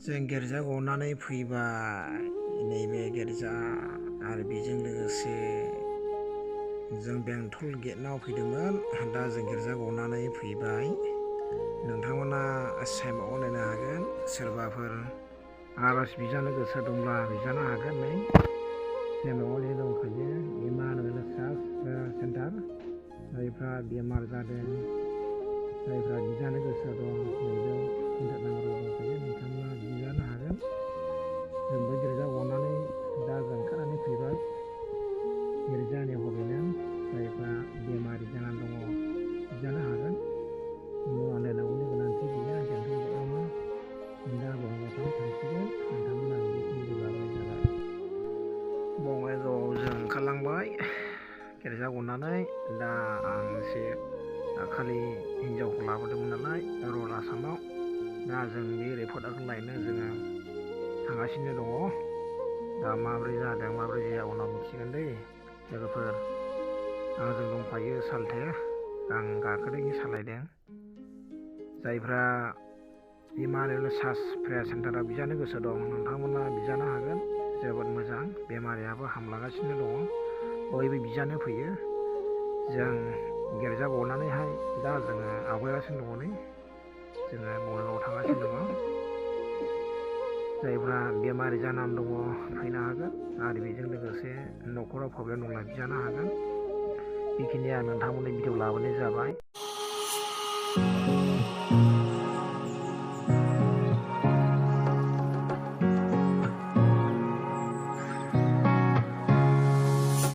जों गिर्जा गनानै फैबाय नैबे गिर्जा आरो बेजों लोगोसे जों बेंटल गेटआव फैदोंमोन। दा जों गिर्जा गनानै फैबाय। नोंथांमोना साइमाव नायनो हागोन। सोरबाफोर आर'ज बिजानो गोसो दंब्ला बिजानो हागोन। नै साइमाव दंखायो इमानुएल चार्च सेन्टार। जायफ्रा बेमार जादों, जायफ्रा बिजानो गोसो दं, नैबेयाव कन्टेक्ट नाम्बाराव दंखायो। नोंथांमोना बिजानो हागोन। जोंबो गिर्जा गनानै दा जों ओंखारनानै फैबाय। गिर्जानि हबिनो जायफ्रा बेमारि जानानै दङ बिजानो हागोन। मुवा नायनांगौनि गोनांथि गैया। बेंटल गेटआवनो दा बङाइगावआव थांसिगोन। नोंथांमोना बेखिनिखौ लाबाय जाबाय। बङाइगावआव जों ओंखारलांबाय गिर्जा गनानै। दा आं एसे दाखालि हिन्जावखौ लाबोदोंमोन नालाय रुराल आसामाव। दा जों बे रिपर्टारखौ लायनो जोङो थांगासिनो दङ। दा माब्रै जादों माब्रै जाया उनाव मिथिगोन दै लोगोफोर। आंजों दंफायो सालथे। आं गाखोदों सालायदों। जायफ्रा इमानुएल चार्च प्रेयार सेन्टाराव बिजानो गोसो दं, नोंथांमोना बिजानो हागोन। जोबोद मोजां। बेमारियाबो हामलांगासिनो दङ। बयबो बिजानो फैयो। जों गिर्जा गनानैहाय दा जोङो आवगायगासिनो दङ। नै जोङो बङाइगावआव थांगासिनो दङ। जायफ्रा बेमारि जानानै दङ फैनो हागोन। आरो बेजों लोगोसे न'खराव प्रब्लेम दंब्ला बिजानो हागोन। बेखिनि आं नोंथांमोननि भिडिअ लाबोनाय जाबाय।